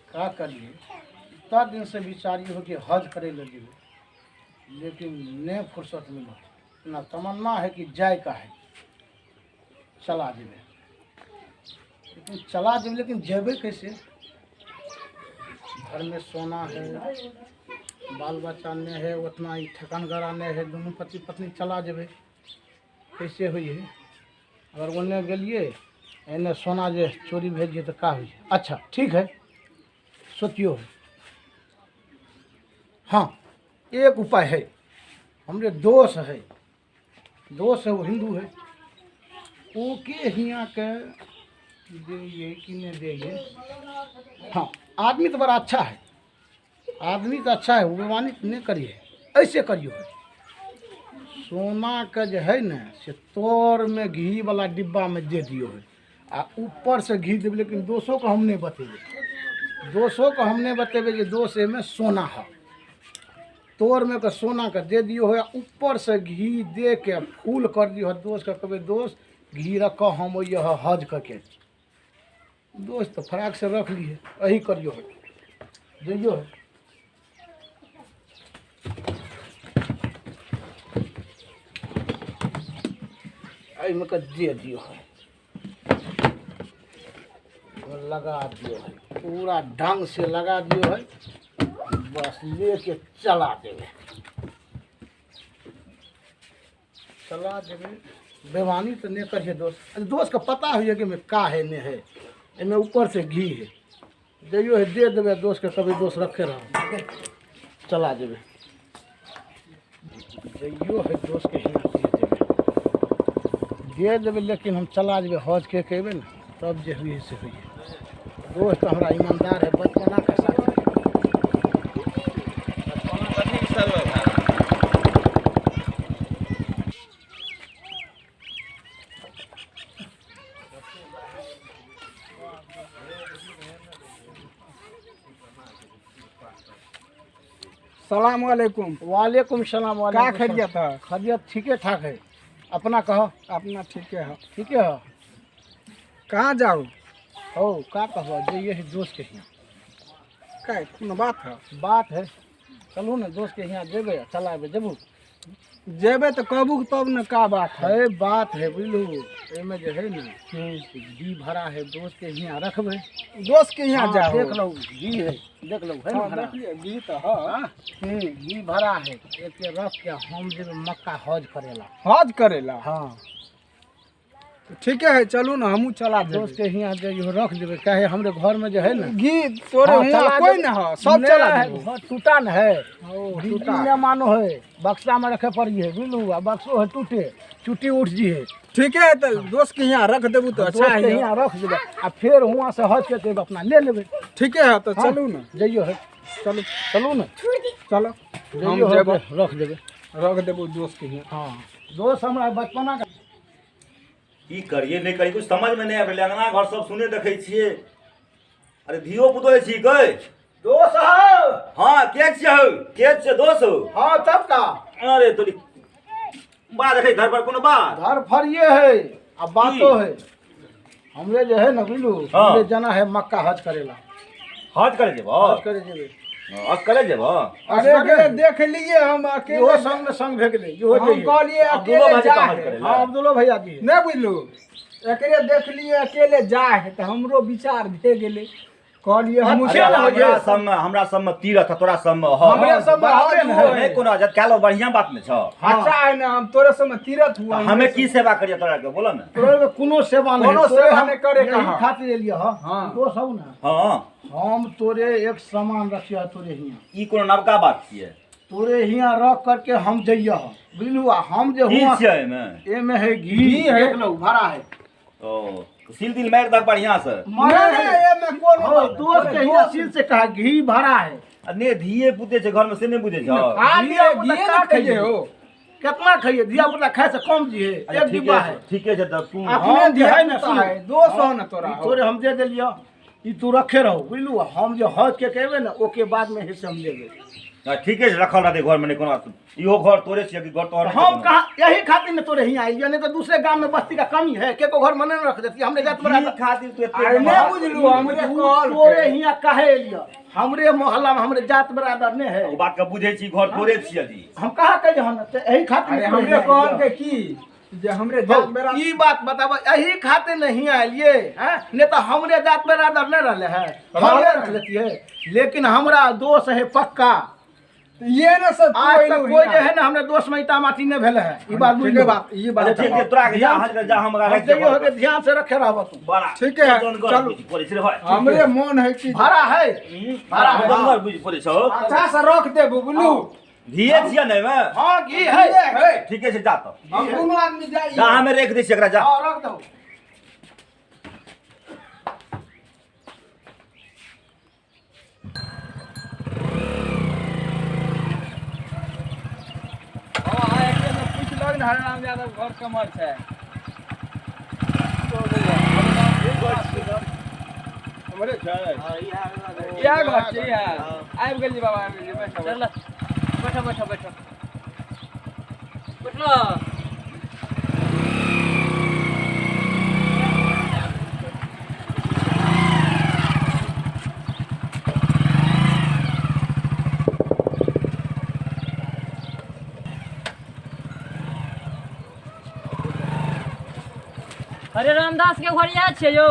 का करिए, इतना दिन से विचारी हो कि हज करे ले जेबै, लेकिन नहीं फुर्सत मिलो ना। तमन्ना है कि जाय का है, चला जेबै, लेकिन चला जेबै, लेकिन जेबै कैसे? घर में सोना है, बाल बच्चा नहीं है, उतना ही ठेकान गड़ा नहीं है, दोनों पति पत्नी चला जेबै कैसे हुई है? अगर ओन्ने गेलिए एने सोना जे चोरी भेज तऽ का हुई? अच्छा ठीक है, सोचियो। हाँ, एक उपाय है। हमरे दोस्त है, दोस्त है, वो हिंदू है, ओके हियाँ के दे कि नहीं दे। हाँ, आदमी तो बड़ा अच्छा है, आदमी तो अच्छा है, वो बेमानी नहीं करिए। ऐसे करियो, सोना के जे है ने से तोर में घी वाला डिब्बा में दे दियो है आ ऊपर से घी देबै, लेकिन दोसो को हम नहीं बतेबै, दोसो को हम नहीं बतेबै जे दोस एहिमे सोना है। तोर में के सोना के दे दियो है, ऊपर से घी दे के फूल कर दियो है। दोस्त के कहबै, दोस्त घी रख, हम यह हज करके। दोस्त तो फराक से रख लिए, यही करियो है, जइयो है। एहिमे के दे दियो है, लगा दियो है, पूरा ढंग से लगा दियो है, बस लेके चला देवे, चला देवे। बेमानी तो नहीं करिए दोस्त। दोस्त के पता होइए कि में का है नहीं है, एहिमे ऊपर से घी है। जइयो है, दे देवे दोस्त के, कभी दोस्त रखे रहो, चला देवे। जइयो है दोस्त के हियाँ दे देवे, दे देवे, लेकिन हम चला जेबै हज के कहबै ने तब जे हुई से हुई। दोस्त हमरा ईमानदार है, बचपना के साथ। सलाम वालेकुम। वालेकुम सलाम। का वालेकुम खैरियत सलाम। है? खैरियत ठीके ठाक है, अपना कहो। अपना ठीके है। ठीके है। कहाँ जाओ? हो का कहो, जइए है दोस्त के हियाँ। का कोनो बात है? बात है, चलू ने दोस्त के हियाँ जेबै, चला अयबै, जेबू? जेबे तो कहबू तब ने का बात है। है बात है, बुझलू, एहिमे जे है ने घी भरा है, दोस्त के हियाँ रखबै। दोस्त के यहाँ हाँ, जाओ। देख लो घी है, देख लो है ने हाँ, भरा। देखिए घी तो है। हाँ, घी भरा है, एके रख के हम जेबै मक्का हज करेला। हज करेला? हाँ। ठीके है, चलू ना हमहूँ चला दोस्त जेबै। के हियाँ जे रख देबै, काहे हमरे घर में जे है ने घी तोरे हाँ, हुआं चला कोई देबै। ना है, सब नहीं चला है, देबो। घर टूटा न है, ओ, टूटा टूटा। नहीं मानो है, बक्सा में रखे पड़ी है, बुझलू, आ बक्सो है टूटे, चुटी उठ जी है। ठीके है, तो दोस्त के यहाँ रख देबू तो अच्छा दोस्त के है। हियाँ रख देबै आ फेर हुआं से हज के देब, अपना ले लेबै। ठीके है, तो हाँ, चलू ना। जइयो है, चलू। चलू ने। चलो हम जइयो है, जेबो। रख देबै। रख देबू दोस्त के यहाँ। हाँ, दोस्त हमरा बचपना का। की करिए नहि करिए कुछ समझ में नहि आबि रहलै। अंगना घर सब सुने देखै छियै। अरे धियो पुतो छी कै? दोस्त हो। हाँ, के छियै हौ? के छियै दोस्त हौ? हाँ तब का। अरे तोरी बात देखै घर पर कोनो बात? घर फरिये है आ बातो है। हमरे जे है ना बुझलू, हाँ। हमरे जाना है मक्का हज करेला। हज करे जेबो? हज करे जेबै। हज करे जेबो? अरे असगरे। गे देख लिए हम इहो अकेले संग में संग भे गेलै, इहो हम जइयै। कहलिए अब्दुल्लो अकेले भाई जा हज है। करे हाँ, अब्दुल्लो भैया जी। नहीं बुझलू, एकरे देख लिए अकेले जा है तो हमरो विचार भे गेलै, कहलिए हम अरे अच्छा ना हो हमरा सब में, हमरा सब में तीरथ, तोरा सब में हज। हमरे सब में बराबरे हज ने हुआ है। नहीं कोनो हजत कए लो, बढ़िया बात ने छौ। अच्छा है ना, हम तोरे सब में तीरथ हुआ। हमें की सेवा करिए तोरा के, बोलो ना। तोरे के कोनो सेवा नहीं, कोनो तोरे सेवा हम नहीं करे यही कहाँ। खातिर एलियै हँ। हाँ। दोस्त हौ ना। हाँ। हम तोरे एक सामान रखिए तोरे हियाँ। ई कोनो नवका बात छियै? तोरे हियाँ रख करके हम जइए हँ, बुझलू, आ हम जे की हुआं छियै एहिमे? एमे है घी, घी है। देख लो भरा है। ओ सील तिल मारि दक बढ़िया से। मारे नहीं, है। एमे कोनो हाँ, बात दोस्त के हियाँ सील से कहा घी भरा है। आ ने धिये पुते छै घर में से नहि बुझै छौ? खा लिए, धिया पुता घिए का ने खाइए खाइए? हो। कितना खाइए? धिया पुता खाए से कम जी है। अच्छा, एक डिब्बा है। ठीके छै तब तू। अपने हम जे है धिया ने पुता सुन। है, दोस्त हो ना तोरा ई हो। तोरे हम दे देलियौ, ई तू रखे रहो, बुझलू, हम जे हज के कहबै ने ओके बाद में हिस्सा हम लेबै। ठीके छै, रखल रहतै घरमे, नहि कोनो बात। इहो घर तोरे छियै कि घर तोहर? हम कहाँ, यही खातिर ने तोरे हियाँ आइलियो, नहीं तो दूसरे गांव में बस्ती का कमी है, के को घर में नहीं रख देती हमरे जात बराबर खातिर तू एते अरे नहि बुझलू, हमरे कहल तोरे हियाँ काहे एलियो? हमरे मोहल्ला में हमरे जात बराबर नहीं है। ओ बात के बुझै छी, घर तोरे छियै जी। हम कहाँ कहियो हम त यही खातिर अरे हमरे कहल के की जे हमरे जात बराबर, ई बात बताब, यही खातिर नहीं आइलिए हैं, नहीं तो हमरे जात बराबर नहीं रहले है, हमरे रख लेती है, लेकिन हमरा दोष है पक्का। ये ने सब आज तक कोई जे है ना हमरे दोष में ईटा माटी नहीं भेले है, ई बात बुझ ठीक बात, ई बात ठीक है। तोरा के जा, जा, हमरा रख दियो के ध्यान से रखे रहब तू। बड़ा ठीक है, चल पड़ै छै रे भाई, हमरे मन है कि भाड़ा है, भाड़ा है, गंगर बुझ पड़ै छौ। अच्छा से रख दे बुबलू, घिए छियै ने एहिमे? हां घी है। ठीके छै, जा त हम कोनो आदमी जाई, जा, हमे रख दै छियै एकरा, जा। हां रख दो। हरराम यादव घर कमर छै? हमरे छै, इएह घर छै, इएह। आबि गेलियै बाबा, आबि गेलियै, बैठो चल, बैठो बैठो बैठो बैठो। अरे रामदास के घर इएह छियै यौ?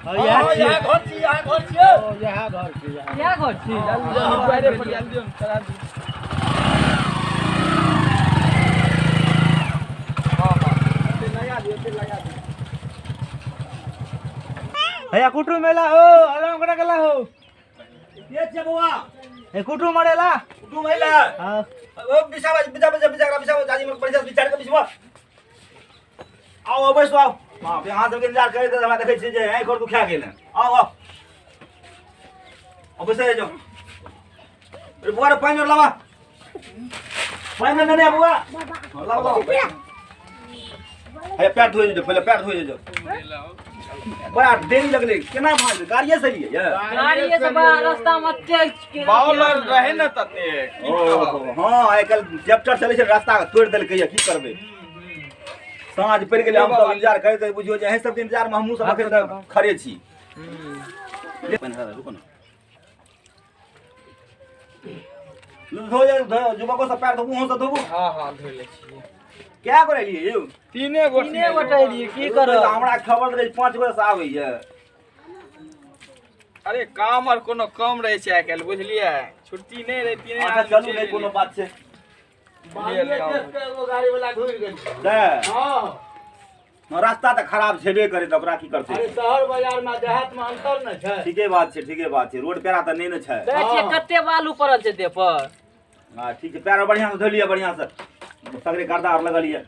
इएह घर छी, इएह घर छियै, इएह घर छी, इएह घर छी। जल्दी जल्दी दुआरे पर जल्दी हम चला दियौ। हां हां लगा दियो, लगा दियो। भैया कुटुम मेला हो, आराम करा गेला हो। के छियै बौआ? ए कुटुम मरेला, कुटुम अइला? हां। ओ बिसावा बिसावा बिसावा बिसावा जाजी मन पैसा विचार के बिसावा। आओ आओ बैसो आओ। बाप रे, अहाँ सबके इंतजार करैत हमरा देखै छियै जे आँखि आओर दुखा गेल। आउ आउ आउ, बैसै जाउ। अरे बौआ रे, पानि आओर लाबा, पानि नेने आ बौआ, लाबा लाबा। हे पैर धोइ जो, पहिले पैर धोइ जो। बड़ा देरी लगलै, केना भऽ गेलै? गाड़िए से एलियै ये? गाड़िए से बड़ा रास्ता में एतेक बाउल रहे ने ततेक। ओ हँ, आइ काल्हि ट्रैक्टर चलै छै, रास्ता तोड़ि देलकै ये, की करबै? साँझ पड़ि गेलै, हम सब इंतजार करैत बुझियौ जे अहीं सबके इंतजारमे हमहूँ सब अखन तक खड़े छी। रुको ने, धो जाउ, युवको सब पैर धोबू, अहूँ सब धोबू। हां हां धोइ लै छियै। कए गोरे एलियै यौ? तीने गोटे, तीने गोटे एलियै, की करब? हमरा खबर रहै 5 गोटे से आबैये। अरे काम आर कोनो कम रहै छै आइ काल्हि, बुझलियै? छुट्टी नहि रहै, तीने अच्छा चलू, नहि कोनो बात छै। एगो गाड़ी वाला घुरि गेल। हां रास्ता तऽ खराब छेबे करे, तऽ ओकरा की करतै? अरे शहर बाजार में देहात में अंतर न छै। ठीके बात छै, ठीके बात छै, रोड पेरा तऽ नहि ने छै। देखै छियै कते बालू पड़ल छै देह पर। हां ठीक छै, पैर बढ़िया से धो लिअ, बढ़िया से सगरे गर्दा आर लगल यऽ।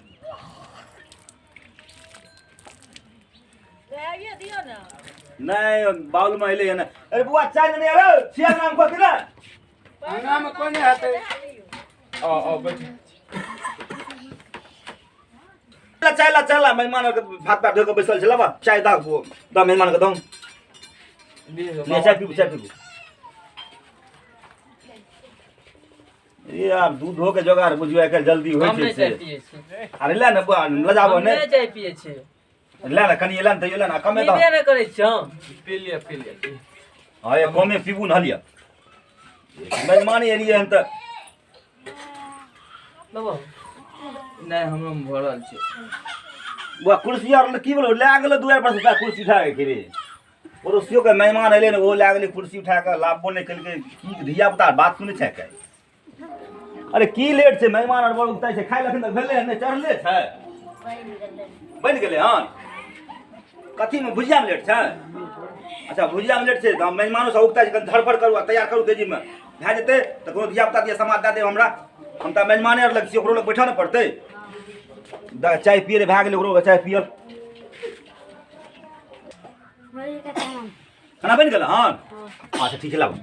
नहीं बाउल में अइले ने। अरे बुआ चाय नहीं अरे छिया नाम को कि ना? अंगना में कोई नहीं हेतै। आओ आओ बैठ। चाय ला, चाय ला, मेहमान के भात पात धो के बैसल छै, लाबा चाय दा, दा मेहमान के दऊ। ले चाय पीबू, चाय पीबू। ये आब दूध हो के जोगार बुझियो आइ काल्हि जल्दी होइ हम छै नहि से। चाय पियै छी। अरे ले ने बुआ, लजाबो हम नहि। नहि चाय पियै छी। ले ने कनि, ले ने तैयो ले ने, कमे दऽ। पीबे नहि करै छी हम। पी लिअ, पी लिअ। हँ ये कमे पीबू ने, हलिया मेहमान एलियै हन तऽ। लेबो? नहि, हमरो मे भरल छै। बुआ कुर्सी आर की भेलो? लए गेलो दुआरि पर से कुर्सी उठा के रे। पड़ोसियो के मेहमान एलै ने, ओहो लए गेलै कुर्सी उठा कऽ, लाभबो नहि केलकै। की धिया पुता बात सुनै छै काल्हि? अरे की लेट छै, मेहमान आर बड़ उगताइ छै, खाइ लखन तक भेलै हन नहि, चढ़ले छै, बनि गेलै हन। कथीमे भुजियामे लेट छै? अच्छा भुजियामे लेट छै तऽ मेहमानो सब उगताइ छै, कनि धड़फड़ करू आ तैयार करू, तेजीमे भए जेतै तऽ कोनो धिया पुता दिया समाद दए देब हमरा। हम तऽ मेहमाने आर लग छियै, ओकरो लग बैठऽ ने पड़तै। चाय पियै रे भए गेलै, ओकरो चाय पियल। खाना बनि गेल हन? अच्छा ठीक छै, लाबू,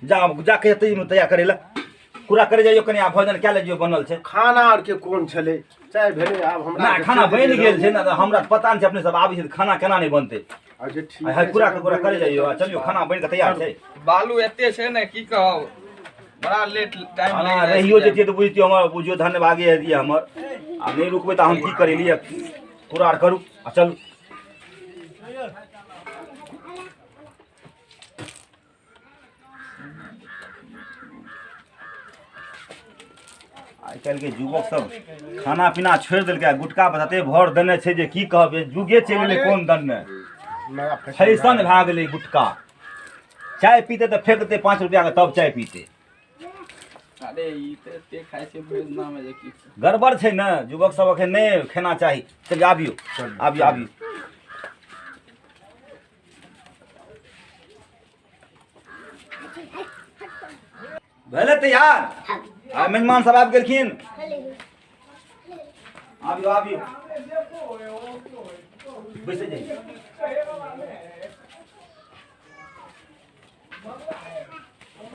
जा जाके तेजीमे तैयार करै लए, पूरा करे जाइयो कनि, आ भोजन कए लेजियो बनल छै। खाना आर के कोन छलै, चाय भेलै आब हमरा ना खाना बनि गेल छै ने, हमरा पता नहि छै अपने सब आबै छै खाना केना नहि बनतै। अच्छा ठीक है, पूरा के पूरा करे जाइयो, चलियो खाना बनि के तैयार छै। बालू एते छै ने की कहब। बड़ा लेट टाइम खाना लागि जाइ छै रहियो जाइमे। जैतियै तऽ बुझतियै हमर, बुझियौ धन्यवादे हेतियै हमर। आ नहि रुकबै तऽ हम की करेलियै? पूरा आर करू आ चलू। आइ काल्हिके युवक सब खाना पीना छोड़ि देलकै आ गुटखा पर तते भर देने छै जे की कहबै, जुगे चलि गेलै कोन दने। फैशन भए गेलै गुटखा। चाय पीते तऽ फेंक देतै 5 रुपैआके, तब चाय पीते। अरे ई तऽ एते खाइ छै भरि दिनामे जे की गड़बड़ छै ने, युवक सब अखन नहि खेना चाही। चलिए आबियौ आबियौ आबियौ। भेलै तैयार? आ मेहमान सब आबि गेलखिन। आबियौ आबियौ, बैसै जाइए।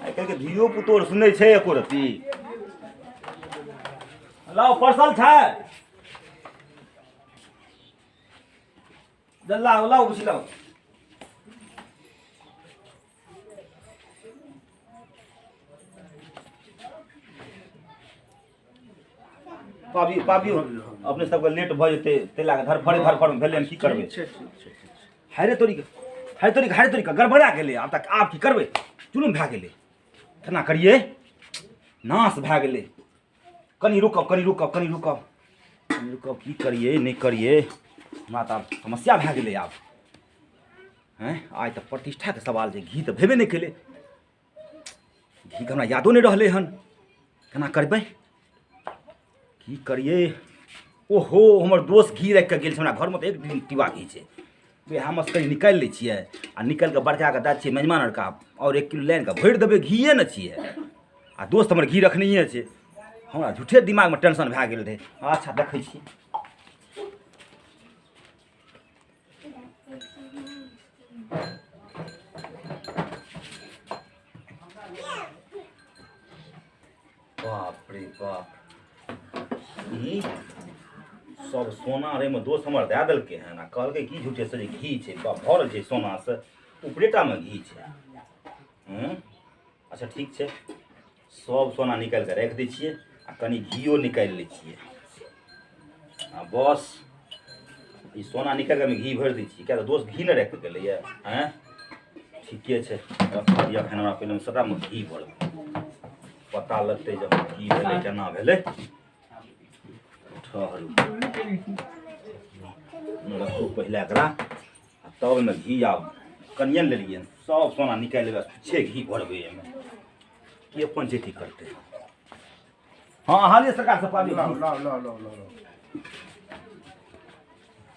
आइ काल्हिके धियो पुतो आर सुनै छै एको रत्ती? लाउ परसल छै, लाउ लाउ बुझी लाउ। पाबियौ पाबियौ, अपने सबके लेट भऽ जेतै, ताहि लए कऽ धरफड़े धरफड़मे भेलै हन, की करबै? हाय तोरी, हाय तोरी, हाय तोरी, गड़बड़ा गेलै। आब तक आब की करबै? जुलुम भए गेलै, केना करियै? नाश भए गेलै। कनि रुकब, कनि रुकब, कनि रुकब, कनि रुकब। की करियै नहि करियै, हमरा तऽ आब समस्या भए गेलै आब। हँ, आइ तऽ प्रतिष्ठाके सवाल छै। घी तऽ भेबे नहि केलै, घीके हमरा यादो नहि रहलै हन। केना करबै, की करियै? ओहो, हमर दोस्त घी राखि कऽ गेल छै हमरा घरमे, तऽ एक दिन टिबा घी छै। वएह कनि निकालि लै छियै आ निकालि कऽ बड़काके दए छियै मेजमान आरके, आओर 1 किलो लानि कऽ भरि देबै, घीए ने छियै। आ दोस्त हमर घी रखनहिए छै। हमरा झूठे दिमागमे टेंशन भए गेल रहै। अच्छा देखै छियै। बाप रे बाप, ई सब सोना रे में दोस्त हमर दए देलकै हन आ कहलकै की झूठे से जे घी छै, बाप भरल छै सोना से, उपरेटामे घी छै। हूँ, अच्छा ठीक छै, सब सोना निकालि कऽ राखि दै छियै आ कनि घियो निकालि लै छियै आ बस ई सोना निकालि कऽ घी भरि दै छियै, किया तऽ दोस्त घी नहि राखि कऽ गेलैए। आँय ठीके छै, रखऽ दिअ एखन हमरा पहिने सबटामे घी भरबै, पता लगतै जब की भेलै केना भेलै। ठहरू रखू पहिले एकरा आ तब ओहिमे घी आब कनिए लेलियै, सब सोना निकालि लेबै, छुच्छे घी भरबै एहिमे, के पंचायती करतै? हाँ हालिए सरकार से पाबी। लाओ लाओ लाओ लाओ लाओ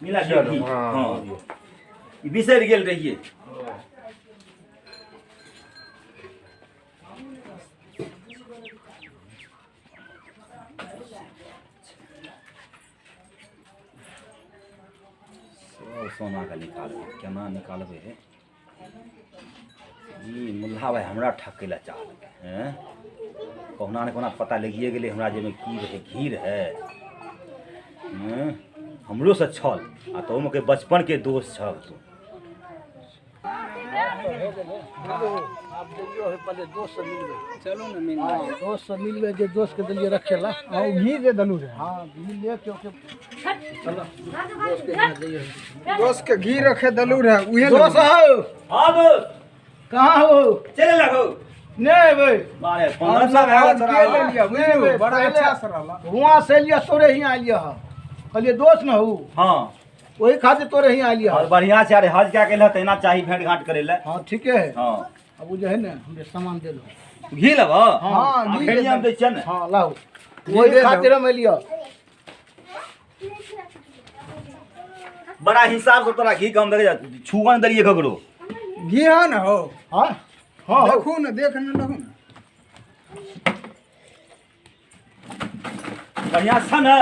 मिला दियौ घी। हाँ, ई बिसरि गेल रहियै। सब सोनाके निकालबै, केना निकालबै रे? ई मुल्ला भाइ हमरा ठकै लए चाहलकै। हैं, कहुना ने कहुना पता लगिए गेलै हमरा जे एहिमे की रहै, घी रहै। हँ, हमरोसँ छल आ तहूमे के बचपनके दोस्त छल तू। आब जइयो है पहले दोस्त से मिलबै। चलू ने मिल। हाँ, दोस्त से मिलबै जे दोस्त के देलियै रखे ला। हाँ, ओ घी दे देलू रे। हाँ, घी ले के ओके चलो दोस्त के यहाँ जइयो है। दोस्त के घी रखे देलू रे, उहे दोस्त हो। हाँ दोस्त, कहाँ हो? चले लगो नहीं भाई, बारे 15 साल भए गेल तोरा। लेलियै बुझलू, बड़ा अच्छा से रहला। हुआं से लिया तोरे हियाँ आलिया है, कहलिए दोस्त न हूँ। हाँ, वही खातिर तोरे हियाँ आलिया और बढ़िया छै। अरे हज क्या केलह तहिना चाही भेंट घाट करे ले। हाँ ठीके है। हाँ, अब वो जो है ना हमरे सामान दे दो। घी लेबह? हाँ, घी फेर हम दै छियै ने। हाँ लाओ, वही खातिर हम एलियै। बड़ा हिसाब से तोरा घी कम देखे छुआ नहि देलियै ककरो। घी है ना हो? हाँ हाँ, देखू ने, देख ने लहू ने। बढ़िया छ ने।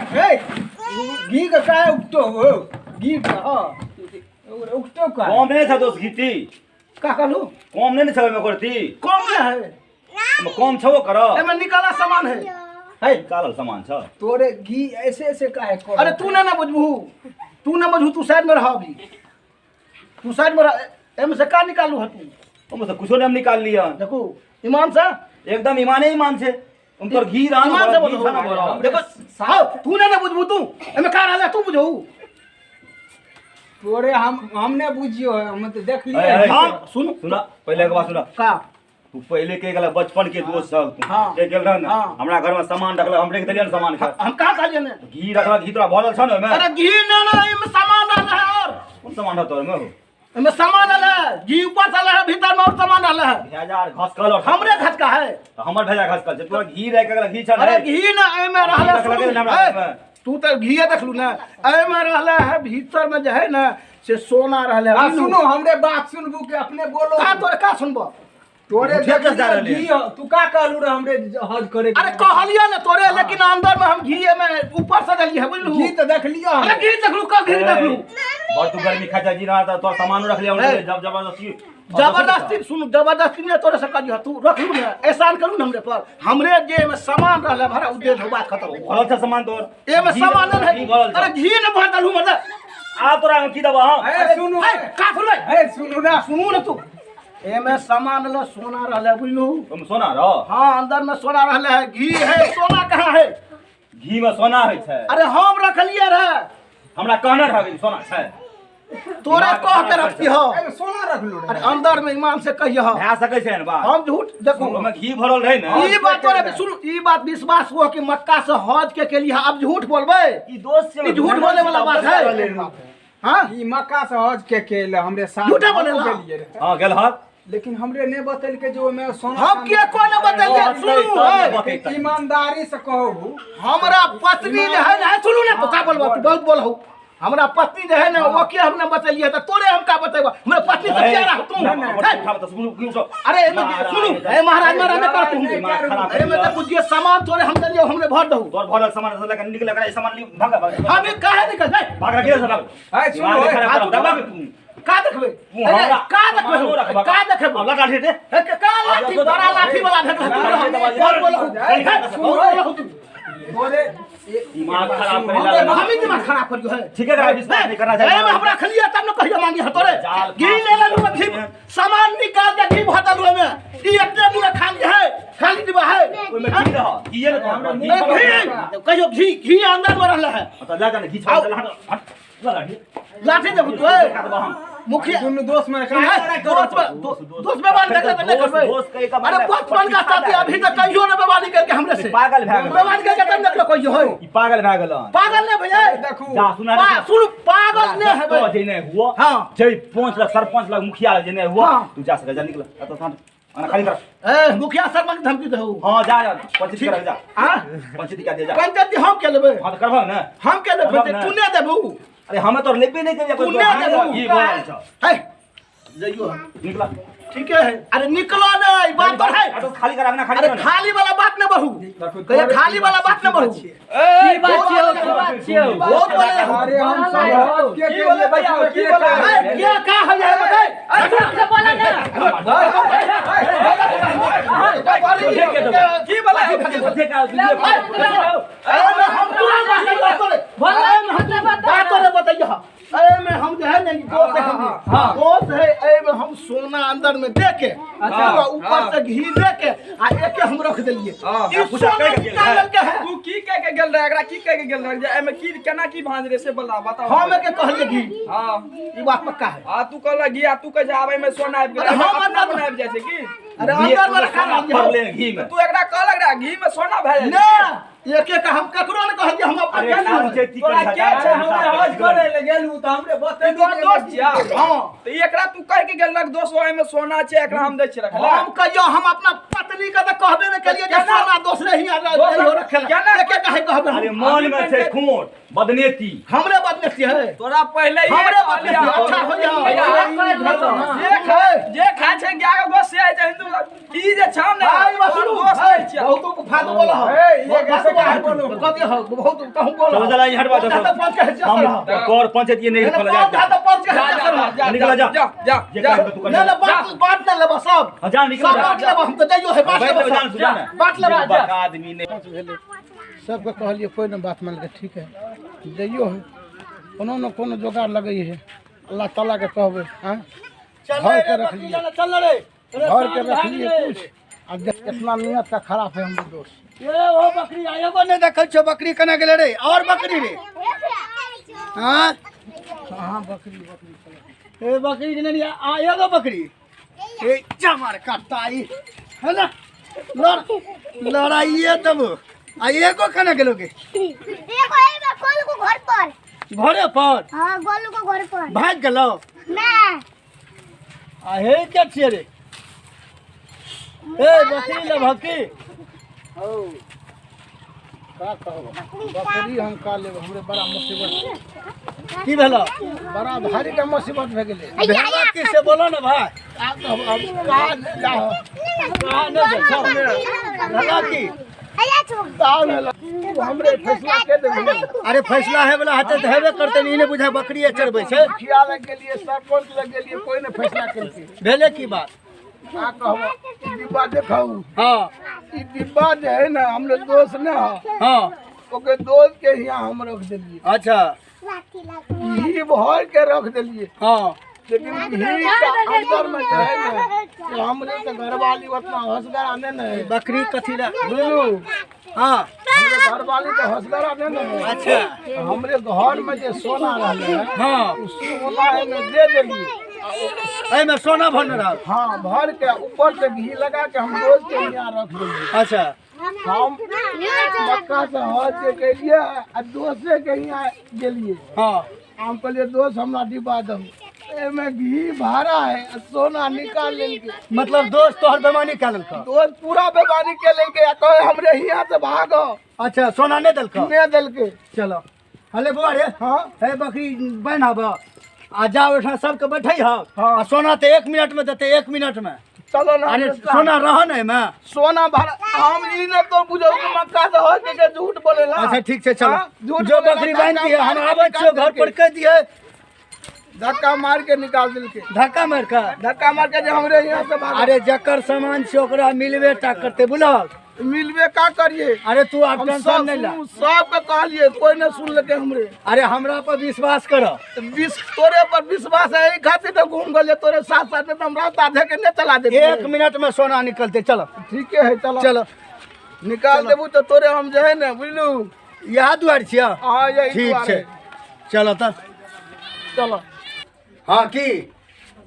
हे, घी के काहे उगतो हो? घी के हाँ उगतो का कम नहि छ दोस्त घी? का कहलू? कम नहि ने छ ओहिमे करती? कम नहीं है। ओहिमे कम छबो कर। एमे निकाला सामान है। है निकालल सामान छ। तोरे घी ऐसे ऐसे काहे कर? अरे तू ना ना बुझबू, तू ना बुझबू, तू साइड में रह अभी, तू साइड में रह। एमे से का निकालू है तू? ओमे से कुछो नहीं हम निकाल लिया। देखो ईमान से एकदम ईमाने ईमान से हम तोर घी रान ईमान से बोलो। देखो साहब तू ने ना बुझबू, तू एमे का रहले तू बुझऊ तोरे हमने बुझियो है, हम तो देख लिए। हां सुन सुना पहले के बात सुना का तू पहले के गेला बचपन के दोस्त सब तू हाँ। के गेल रह ना हाँ। हमरा घर में सामान रखल हम रख देलियन सामान के हम का कहलिए ने घी रखल घी तोरा भरल छ ने ओमे। अरे घी ना ना एमे सामान रहल है और कोन सामान रहत ओमे हो? एमे सामान रहल है, घी ऊपर से है भीतर में और सामान रहल है। भेजा और घसकल और हमरे घसका है तो हमर भेजा घसकल छै तोरा घी रख के घी छ। अरे घी ना एमे रहल है, तू तो घी देखलू ना एमे रहल है भीतर में जे है ना से सोना रहल है। सुनो हमरे बात सुनबू के अपने बोलो का तोरे का सुनबो? तोरे घी तू का कहलू रे हमरे हज करे? अरे कहलिया ना तोरे, लेकिन अंदर में हम घी में ऊपर से देलिए है बुझलू। घी तो देख लियो। अरे घी देखलू का घी देखलू बड़ तू गर्मी खा जा जी ना तो सामान रख लिया जब जबरदस्ती जबरदस्ती सुन जबरदस्ती ने तोरे से कहियो तू रखलू ना एहसान करू ना हमरे पर। हमरे जे में सामान रहले भरा उ दे दो बात खत्म हो भरल छ सामान तोर ए में सामान नहीं है। अरे घी ने भर दलू मतलब आ तोरा हम की दबा हम? ए सुनू का सुनबै? ए सुनू ना सुनू ना तू एमे सामान ल सोना रहले बुझलू। तुम सोना रह? हां अंदर में सोना रहले है, घी है। सोना कहां है? घी में सोना है छै। अरे हम रखलिए रहे, हमरा कहना रह सोना छै तोरा कह के रखती हो। एमे सोना रखलू रे। अरे अंदर में ईमान से कहियो भए सकै छै ने बात। हम झूठ देखो ओमे घी भरल रहे ने ई बात तोरे सुन ई बात विश्वास हुआ कि मक्का से हज के लिए अब झूठ बोलबै? ई दोस्त से झूठ बोले वाला बात है। हां ई मक्का से हज के केले हमरे साथ झूठा बोलेला। हां गेल हज लेकिन हमरे ने बतल के जो में सोना हम के को ने बतलिए? सुनू ईमानदारी से कहू हमरा पत्नी जे है ना सुनू ना तो का बोलबा तू बहुत बोलहु। हमरा पत्नी जे है ना वो के हमने बतलिए त तोरे हम का बतेबा? हमरा पत्नी से क्या रह तू? अरे एमे सुनू ए महाराज महाराज न कर तू एमे त कुछ सामान तोरे हम देलिए हमरे भर दहु तोर भरल सामान से लेके निकल कर सामान भाग भाग हम काहे निकल जाए भाग रखिए सब। ए सुनू का देखबे? का देखबे? का देखबे? लाठी दे का लाठी बड़ा लाठी वाला भेटल तू बोलहु बोलहु तोरे दिमाग खराब करे ला हम ही दिमाग खराब करियो है। ठीक है विश्वास नहीं करना चाहिए। एमे हमरा खलिया तब न कहियो मांगी ह तोरे घी ले लेलु घी सामान निकाल दे घी भदलु एमे ई एते दूर खाली है खाली डिब्बा है ओमे घी रह घी ने तो घी कहियो घी घी अंदर में रहल है। त जा जा घी छोड़ हट लाठी लाठी देबू तू मुखिया दुनु दोस्त में दोस्त बेवानी करके त नहीं करबे। अरे बचपन का साथी अभी तक कहियो न बेवानी करके हमरे से पागल भए गेल बेवानी करके तब न कहियो है ई पागल भए गेल। पागल ने भैया देखू जा सुना सुन पागल ने है तो जे नहीं हुआ हां जे 5 लाख सरपंच लाख मुखिया जे नहीं हुआ तू जा सके जा निकल त साथ आना खाली कर। ए मुखिया सरपंच धमकी देहु। हां जा जा पंचायत कर जा। हां पंचायत का दे जा पंचायत हम के लेबे। हां त करबो ना हम के लेबे तू ने देबू। अरे हमें तो लेबे नहीं करिया तू ने देबू ई बोल छ है जइयो निकला ठीक है। अरे निकलो ना ई बात तो है तो खाली कर आना खाली अरे खाली वाला बात न बहू कहे खाली वाला बात न बहू की बात छियो की बात छियो बहुत बोले। अरे हम सब के बोले भैया की बोले क्या का है ये बताए? अरे से बोला ना की बोला अरे हम तुरंत बात तोरे बात तोरे बताइए। अरे में हम जो है ना दोस्त है दोस्त है ए में हम सोना अंदर में दे के पूरा ऊपर से घी दे के आ एके हम रख देलिए। ई सोना निकाल के है तू की कह के गेल रहे एकरा की कह के गेल रहे जे एमे की केना की भांज रे से बोला बताओ। हम एके कहलिए घी। हां ई बात पक्का है। हां तू कहला घी आ तू कह जे आबे में सोना आबि गेल हम अंदर में आबि जाइ छै की? अरे अंदर में रखा ले घी में तू एकरा कहलक रे घी में सोना भए जाइ ना एके का हम ककरो ने कहलिए हम अपन अरे पंचायती तोरा के छै हमरे हज करे ले गेलू त हमरे बतेलू तोर दोस्त छिया। हां त एकरा तू कह के गेलक दोस्त ओय में सोना छै एकरा हम दै छी रखला। हम कहियो हम अपना पत्नी के त कहबे ने केलिए जे सोना दोसरे ही आ रखेला एके काहे कहबे? अरे मन में छै खोट बदनेती हमरे बदनेती है तोरा पहले ही हमरे बदनेती अच्छा हो जाओ जे खा छै गाय के गोस से छै हिंदू ई जे छाम ने भाई सुनू दोस्त नै छिया बहुत फालतू बोल हो ए ये कैसे काहे बोलो कथि हो बहुत कहूं बोल चलो चला ई हटवा दो हम तोर पंचायत ये नहीं खोला जा जा पंच के जा निकल जा जा जा जा ना ना बात बात ना लेबा सब। हां जा निकल सब बात लेबा हम त जाइयो है बात लेबा बात लेबा आदमी ने भेलै सबके कहलिए कोई न बात मानलकै। ठीक है जइयो है कोनो न कोनो जोगाड़ लगै है अल्लाह ताला के कहबै। हां चल रे चल रे। भर के रखलिए कुछ आ देख कितना नियत का खराब है हमरे दोस्त। ये ओ बकरी एगो नहि देखै छियौ, बकरी केना गेलै रे? और बकरी रे? हाँ हाँ बकरी बकरी ए बकरी के नहीं आ एगो बकरी ए चमार कटाई है ना, लड़ाइए तब आ एगो केना गेलो के? एगो एगो गोलू को घर पर, घरे पर? हाँ गोलू को घर पर भाग गेलो ना। आ हे के छियै रे? ए बकरी ले भकी हो का कहब बकरी हम का लेब, हमरे बड़ा मुसीबत की भेलो? बड़ा भारी का मुसीबत भए गेलै। भेला की से बोलो ना भाई। का कहब अब का जाओ का न देखो भेला की हमरे फैसला के देबै। अरे फैसला है वाला हेतै तऽ हेबे करतै, ई नहि बुझाय बकरिए चरबै छै। मुखिया लग गेलियै, सरपंच लग गेलियै, कोई नहि फैसला केलकै। भेलै की बात? का कहब डिब्बा देखौ। हाँ ई डिब्बा जे है ना हमरे दोस्त ने है। हाँ ओके दोस्त के हियाँ हम रख देलियै। अच्छा घी भर के रख देलियै। हाँ लेकिन घी के अंदर में जे है ना तो हमरे तो घरवाली उतना होशगरा नहीं ने है। बकरी कथी ला? बुझलू? हाँ हमरे घरवाली तो होशगरा नहीं ने है। अच्छा हमरे घर में जे सोना रहले है हाँ उ सोना एमे दे देलियै। एहिमे सोना भरने रहल? हाँ भर के ऊपर से घी लगा के हम दोस्त के यहाँ रख देलियै। अच्छा हम मक्का से हज के गेलियै आ दोस्ते के यहाँ गेलियै। हाँ हम कहलियै दोस्त हमरा डिब्बा दहु, एमे घी भाड़ा है आ सोना निकाल लेलकै। मतलब दोस्त तोहर बेमानी कए लेलकौ? दोस्त पूरा बेमानी के लेलकै आ कहे हमरे हियाँ से भागो। अच्छा सोना नहि देलकौ? नहि देलकै। चलो हले बौआ रे। हाँ हे बकरी बान्हि आबऽ आ जाओ ओहिठाम सबके बैठै हौ। हाँ आ सोना तऽ 1 मिनट में देतै, 1 मिनट में। चलो ना। अरे सोना रह ने एहिमे? सोना भाड़ा हम ई ने तो बुझौ कि मक्का से हज के झूठ बोलेला। अच्छा ठीक छै चलो। झूठ जो बकरी बान्हि दिहे हम आबै छियौ घर पर कहि दिहे। धक्का मार के निकाल देलकै। धक्का मार के? धक्का मार के जे हमरे यहाँ से भागो। अरे जकर सामान छै ओकरा मिलबे टा करतै, बुझलक? मिलबे का करिए? अरे तू आब टेंशन नहीं ला। सबके कहलिए कोई नहीं सुनलकै हमरे। अरे हमरा पर विश्वास कर। तोरे पर विश्वास है एहि खातिर तो घूम गेलिए तोरे साथ साथ, तो हम रास्ता धे के नहीं चला देते। 1 मिनट में सोना निकलते। चलो ठीके है चलो चलो निकाल देबू तो तोरे हम जे है ने बुझलू। इएह दुआरि छियै? हाँ यही ठीक छै चलो तब चलो। हाँ की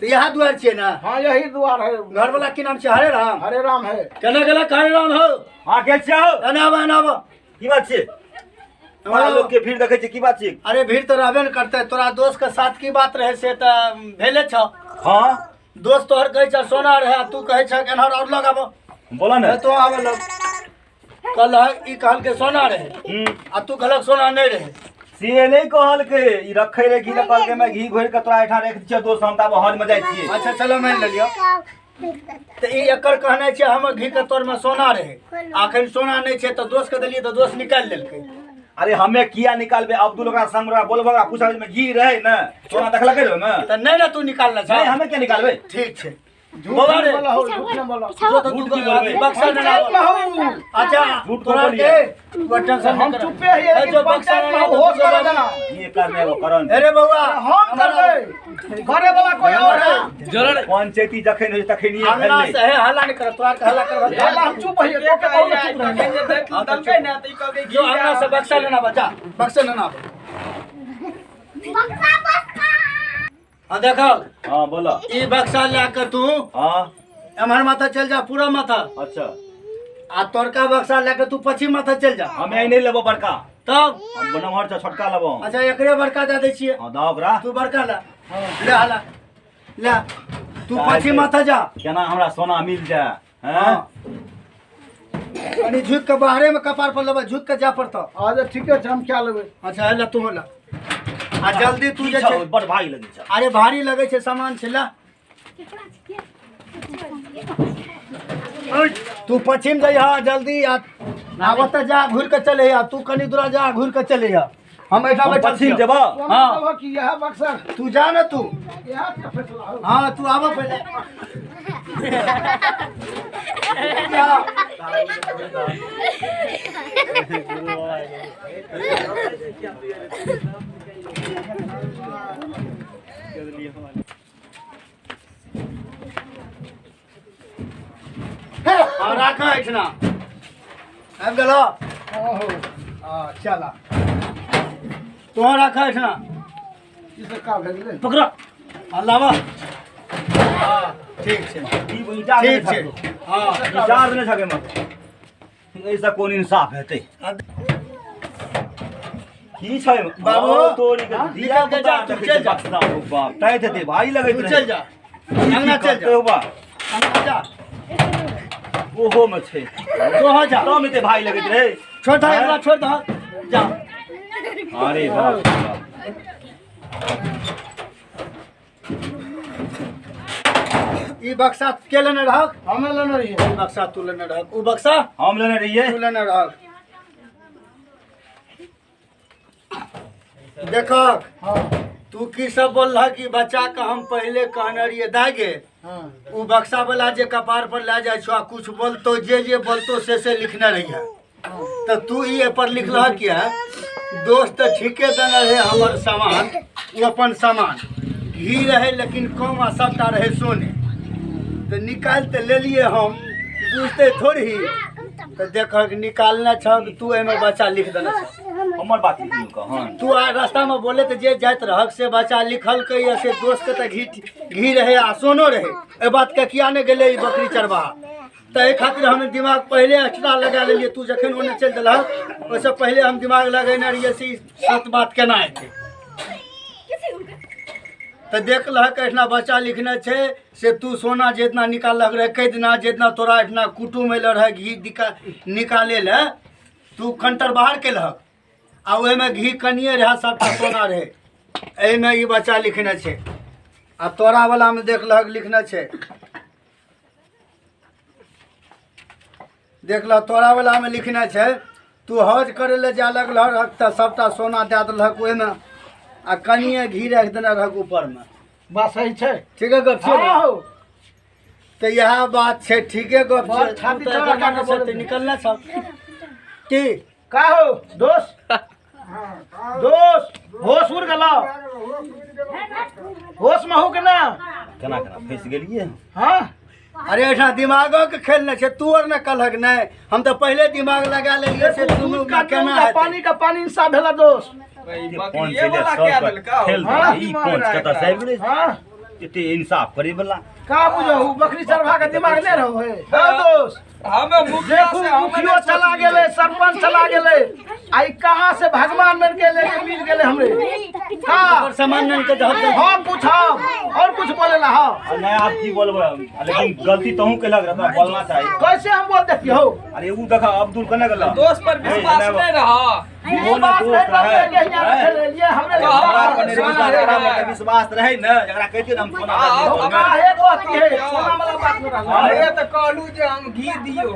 तो इएह दुआरि छियै ना? हाँ यही द्वार है। घर वाला की नाम छै? हरे राम। हरे राम है। केना गेलक हरे राम हो? हाँ के छियै हो? एना आबऽ एना आबऽ। की बात छै? बड़ा लोग के भीड़ देखै छियै, की बात छै? अरे भीड़ तऽ रहबे ने करतै, तोरा दोस्त के साथ की बात रहे से तऽ भेले छौ। हाँ दोस्त तोहर कहै छ सोना रहे, तू कहै छ एनहर और लगाबऽ। बोला ने तो आबऽ लग कल ई कहलकै सोना रहे आ तू कहलक सोना नहीं रहे। से नहीं कहलकै, ई रखै रहे घी, कहलकै मैं घी घोरि के तोरा एहिठाम राखि छियौ दोस्त, हम तऽ आब हज में जाइ छियै। अच्छा चलो मानि लेलियौ। तऽ ई एकर कहनाइ छै हमर घी के तोर में सोना रहे, अखन सोना नहीं छै तऽ दोस्त के देलियै तऽ दोस्त निकालि लेलकै। अरे हमे किया निकालबे? अब्दुल ओकरा संग ओकरा बोलबो, ओकरा पूछबै घी रहे ने सोना देखलकै रे ओहिमे? तऽ नहीं ने तू निकालने छ। नहीं हमे किया निकालबे? ठीक छै झूठ बोला हो, झूठ न बोला। झूठ की बोलबे? बक्सा न अच्छा झूठ तोरा के टेंशन हम चुपे हियै, लेकिन पंचायत में होश कर देना। ये करने वो करन। अरे बउआ हम करबै, करे वाला कोई और है। पंचायती जखन होइ तखन हमरा से हे हल्ला नहीं कर, तोरा के हल्ला करब। हल्ला हम चुप हियै, तो के बहुत चुप रहै। देलकै ने तऽ ई कहलकै जो हमरा से बक्सा लेना बचा, बक्सा लेना। बक्सा बक्सा हाँ देखो। हाँ बोलो। ई बक्सा लेकर तू हाँ एम्हर माथा चल जा, पूरा माथा। अच्छा आ तोरका बक्सा लेकर तू पश्चिम माथा चल जा। हमे नहीं लेबो बड़का, तब हम नमहर छ छोटका लेबो। अच्छा एकरे बड़का दे दै छियै। हां दऽ ओकरा। तू बड़का ला। ले हला ले, तू पश्चिम माथा जा। केना हमरा सोना मिल जाए? हैं कनी झुक के बाहरे में कपार पर लेबै, झुक के जा पड़तो। अच्छा ठीके छै, हम क्या लेबै। अच्छा ले तू ला आ जल्दी तू जे छै। बड़ भारी लगै छै। अरे भारी लगै छै सामान छै ला। तू पश्चिम जइह जल्दी आ ओतऽ जा घुरि के चले आ, तू कनी दूरा जा घुरि के चले आ। हम एहिठाम बैठल पश्चिम जेबऽ। हाँ कि इएह बक्सा तू जा ने तू। इएह के फैसला हो। हाँ तू आबऽ पहिले। राख एहिठिना। आबि गेलौ? हँ, चल तोहर राख एहिठिना। ई सब का भए गेलै? पकड़ आ लाबऽ। हँ, ठीक छै। ई ईटा ठीक छै। हँ, विचार देने छके मत, एहिसँ कोन इंसाफ हेतै? की छै बाबू? तोरी के निकल के जा, तू चलि जा। बाप टाइट हेतै, भारी लगैत तू रहै। चलि जा, अंगना चलि जा। बा अंगना जा। ओहो में छै। तोहर जा। तब एते भारी लगैत रहै। छोड़ दह, एकरा छोड़ दह, जा। अरे बाप रे बाप। ई बक्सा के लेने रहक? हमे लेने रहियै। ई बक्सा तू लेने रहक, उ बक्सा हम लेने रहियै। तू लेने रहक। देखक, हँ। तू की सब बोललह कि बच्चा के हम पहिले कहने रहियै दागे हँ। उ बक्सा वाला जे कपार पर लए जाइ छौ आ कुछ बोलतो, जे जे बोलतो से से लिखने रहियै, तऽ तू ई एहिपर लिखलह किया? दोस्त तऽ ठीके देने रहै हमर सामान, ओ अपन सामान घी रहै लेकिन कम आ सभटा रहै सोने, तऽ निकालि तऽ लेलियै हम, बुझतै थोड़ी। तऽ देखक, निकालने छह तू, एहिमे बच्चा लिख देने छह। हमर बात लिखियौ कहन। तू आ रास्तामे बोले तऽ जे जाइत रहक से बच्चा लिखलकै या से दोस्तके तऽ घी घी रहै आ सोनो रहै, एहि बातके किया नहि गेलै ई बकरी चरवाहा? तऽ एहि खातिर हम दिमाग पहिले एक्स्ट्रा लगा लेलियै। तू जखन ओन्ने चलि देलहक ओहिसँ पहिले हम दिमाग लगेने रहियै से ई सत बात केना हेतै। तऽ देख लहक, एहिठिना बच्चा लिखने छै से तू सोना जितना निकाललक रहै कै दिना, जितना तोरा एहिठिना कुटुम अयलो रहै घी निकाले लए, तू कंटर बाहर केलहक आ ओहिमे घी कनिए रहै, सभटा सोना रहै। एहिमे ई बच्चा लिखने छै आ तोरा वलामे देख लहक, लिखने छै, देख लह, तोरा वलामे लिखने छै तू हज करै लए जाय लगलह रहक तऽ सभटा सोना दए देलहक ओहिमे आ कनिए घी राखि देने रहक ऊपरमे। बात सही छै। ठीके गप छै ने? हँ हौ। तऽ इएह बात छै, ठीके गप छै। बड़ छाती तू तऽ चौड़ा एकर कए कऽ माने से बोलै। निकलने छह की? का हो दोस्त? दोस्त, होश उड़ गेलो? होश में हो के ना? केना केना फँसि गेलियै? हाँ। अरे एहिठाम दिमागो के खेल नहि छै। तू आर ने कहलक नहि, हम तऽ पहिले दिमाग लगा लेलियै से दुनू दूध का केना दूध आ हेतै। पानी का पानी इंसाफ भेला दोस्त। ई बकरिये कोन छै वाला सब कए देलकौ? खेल हाँ? ई कोन कतऽ से आबि गेलै? हाँ। एते इंसाफ करे वाला। का बुझहु, बकरी चरवा के दिमाग नहि रहो है? हाँ दोस्त। हमे मुखिया देखू, से हमे मुखियो नहि चला सोचलियै। गेलै, सरपंच चला गेलै, आ ई कहाँ से भगवान बन के लेके मिल गेलै हमरे का? ओकर सामान आनि के दहक दे। हाँ, कुछ हम और कुछ बोले ला? हाँ। आ नहि, आब की बोलबै हम? आ लेकिन गलती तहूँ केलक रहता, बोलना चाही। कैसे हम बोल देती हो? अरे उ देखा, अब्दुल कने गेल? दोस्त पर विश्वास नहीं रहा। ओ ने दोस्त रहै। हमरे हमरा पर नहि विश्वास, एकरा पर विश्वास रहै ने, जकरा कहितियै ने हम सोना दए दियौ ओहिमे। काहे कहती है, सोना वाला बात नहीं रहला। हमरे तऽ कहलू जे हम घी दियौ।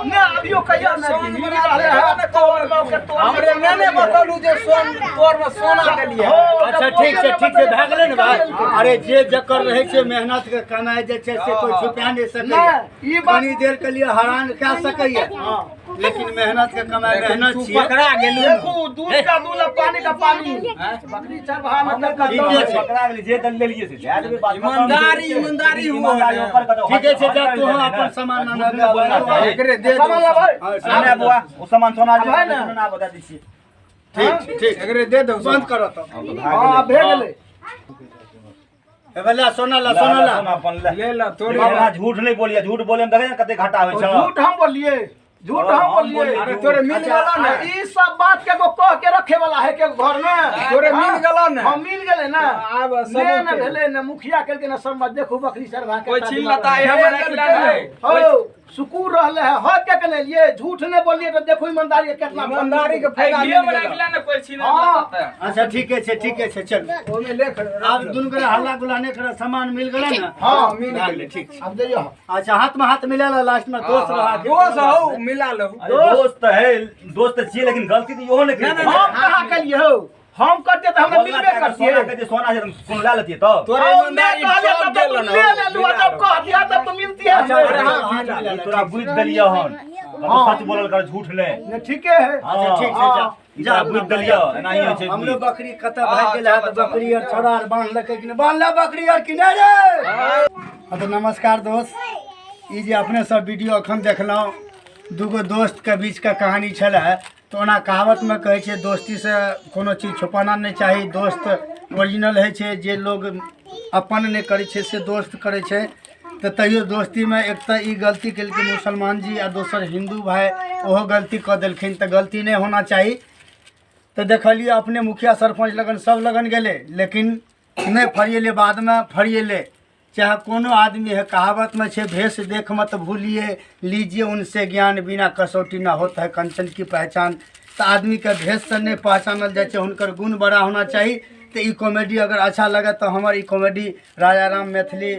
ने अभियो कहिया ने सोन घी बना रहले देबै है, ने। तोर में के तोर हमरे नहि ने बतौलू जे सोन तोर मे सोना देलियै। अच्छा, ठीक छै, ठीक छै, भए गेलै ने भाय। अरे जे जकर रहै छै मेहनत के कमाइ जे छै से कोइ छुपा नहि सकैए। नहि, ई बात कनी देर के लिए हरान कए सकैए, लेकिन मेहनत के कमाइ मेहनत तू छियै। पकड़ा गेलू। देखू, दूध का दूध और पानी का पानी, बकरी चरवाहा में तब ठीके छै। पकड़ा गेलै, जे दल लेलियै से दए देबै, बात खतम। ईमानदारी, ईमानदारी हुआ ईमानदारी ने। ओकर कतौ ठीके छै, जा हट तू गेलै ने। अपन सामान झूठ नहि बोलना चाही। एकरे दे सामान दो। लाबै। हाँ, नहि बौआ, ओ सामान सोना जे अब है ने? सोना बता दै छियै। ठीक छै, ठीक। एकरे दे दो। बंद करो तब। हाँ, भे गेलै। हे ला सोना, ला ला, सोना, ला, ला। सोना अपन ला। ले ला तोरे। एना झूठ नहीं बोलिए, झूठ बोले में देखे ने कते घाटा होइ छै। झूठ हम बोलिए? झूठ हाँ, हम हम बोलिए? बोलिए। अरे तोरे मिल गेलो ने? ई सब बात के को कह के रखे वाला है के घर में? तोरे मिल गेलो ने? हाँ, मिल गेलै ना। आब ने ने सबूत भेलै ने, मुखिया केलकै ने सब। देखू, बकरी चरवा के कोई कितना छीन दिमाग लेता है, रहलै। हमर रख लेना। हो सुकून रहले है, हद के के लिए झूठ नहीं बोलिए तो देखो ईमानदारी के कितना। ईमानदारी के फायदा मिल गेलो। हाँ। अच्छा, ठीके छै, ठीके छै, चल। ओमे लेख। आब दुनू गोरा हल्ला गुल्ला नहि कर, सामान मिल गेलै ने? हाँ। मिल भए गेलै। गेलै, ठीक छै। अब जइयो। अच्छा, हाथ में हाथ मिला ला, लास्ट में दोस्त रहा। दोस्त हौ, मिला लहु। अरे दोस्त तऽ है, दोस्त तऽ छियै, लेकिन गलती तऽ इहो नहि केलकै। हम कहाँ केलिए हो? हम करते तऽ हमरा बोलना मिलबे चाही, करतिए। सोना कहै छै, सोना छै तऽ कोनो लए लेतियै तब। तोरे और ईमानदारी मैं कहलिए चौक तब तो गेलो ने। ले लेलू, आ जब कह दिया तब तो मिलती है। अच्छा, हमें। अरे हाँ, हाथ मिला ई ला, तोरा ठीक बुझि देलियै हन। कतौ सच बोलल कर, झूठ नहि। नहीं, ठीके है। अच्छा, ठीक छै, जा। ई तोरा बुझि देलियै, एनाही होइ छै। हमरो बकरी कतऽ भागि गेल है? तऽ बकरी आर छोड़ा आर बान्हलकै कि नहि? बान्हला बकरी आर कि नहि रे? हाँ, तऽ नमस्कार दोस्त। ई जे अपने सब वीडियो अखन देखलहुँ, दूगो दोस्तके बीचके कहानी छलै। तऽ ओना कहावतमे कहै छै दोस्तीसँ कोनो चीज छुपाना नहि चाही। दोस्त ओरिजिनल होइ छै, जे लोग अपन नहि करै छै से दोस्त करै छै। तऽ तैयो दोस्तीमे एक तऽ ई गलती केलकै मुसलमान जी आ दोसर हिन्दू भाय ओहो गलती कऽ देलखिन। तऽ गलती नहि होना चाही। तऽ देखलियै अपने मुखिया सरपञ्च लगन सब लगन गेलै, लेकिन नहि फरिएलै। बादमे फरिएलै। चाहे कोनो आदमी है, कहावत में छे भेष देख मत भूलिए, लीजिए उनसे ज्ञान, बिना कसौटी ना होता है कंचन की पहचान। तऽ आदमीके भेषसँ नहि पहचानल जाइ छै, हुनकर गुण बड़ा होना चाही। तऽ ई कॉमेडी अगर अच्छा लगे तऽ हमर ई कॉमेडी राजा राम मैथिली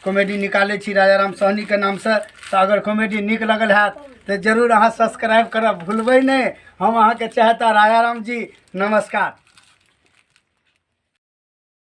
कॉमेडी निकालै छी राजा राम सहनीके नामसँ। तऽ अगर कॉमेडी नीक लगल हैत तऽ जरूर अहाँ सब्सक्राइब करब भूलबै नहि। हम अहाँके चाहता राजा राम जी। नमस्कार।